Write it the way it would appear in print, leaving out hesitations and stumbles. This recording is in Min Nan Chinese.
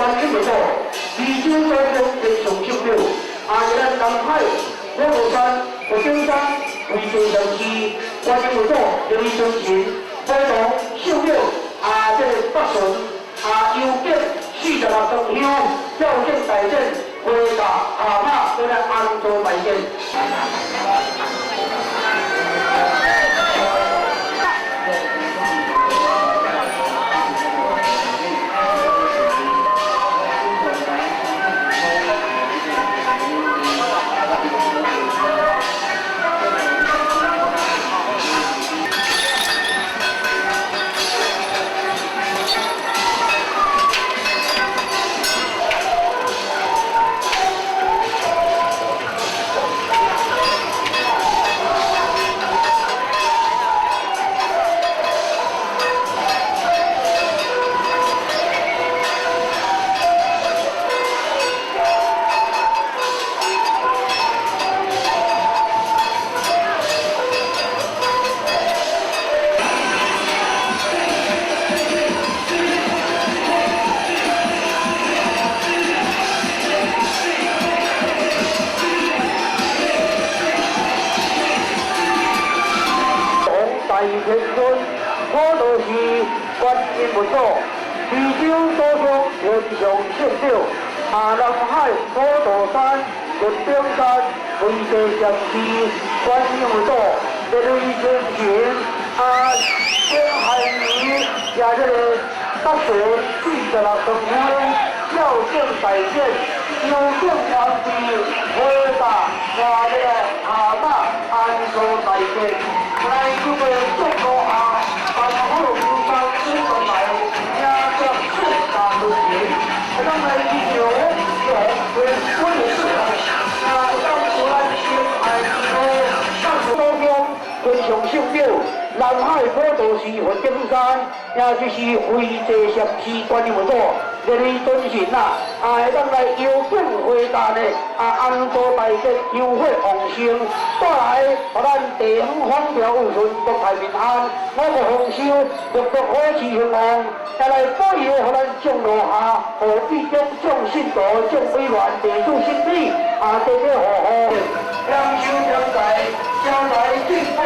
觀音佛祖，湄洲祖宮天上聖廟，啊，咱南海普陀山、佛頂山為地上寺，觀音佛祖、琉璃尊神、普陀聖廟，啊，這個北巡啊，幽景46燈香，跳境大殿、花架下馬，這個安座大殿。大天尊，普陀寺觀音佛祖，湄洲祖宮天上聖廟，啊南海普陀山佛頂山為地禪寺觀音佛祖，琉璃尊神啊，頂海尼也這個北巡46燈香，孝敬大殿，幽景皇帝花架也這個下馬安座大殿。來這個眾路下，萬好菩薩主動來，迎接聖駕輪行。當來一場用為本事，啊，當出來心愛之路，當祖宮天上聖廟，南海普陀寺佛頂山，也就是惠濟禪寺觀音佛祖，琉璃尊神啊，啊，會當來邀請回答呢，啊，安座大吉，香火旺盛，帶來予咱地方風調雨順，國泰民安，五穀豐收，六六好市興旺，也來保佑予咱眾路下何必中眾信徒、眾委員、地主身體，啊，家家戶戶，兩手相財，招財進寶。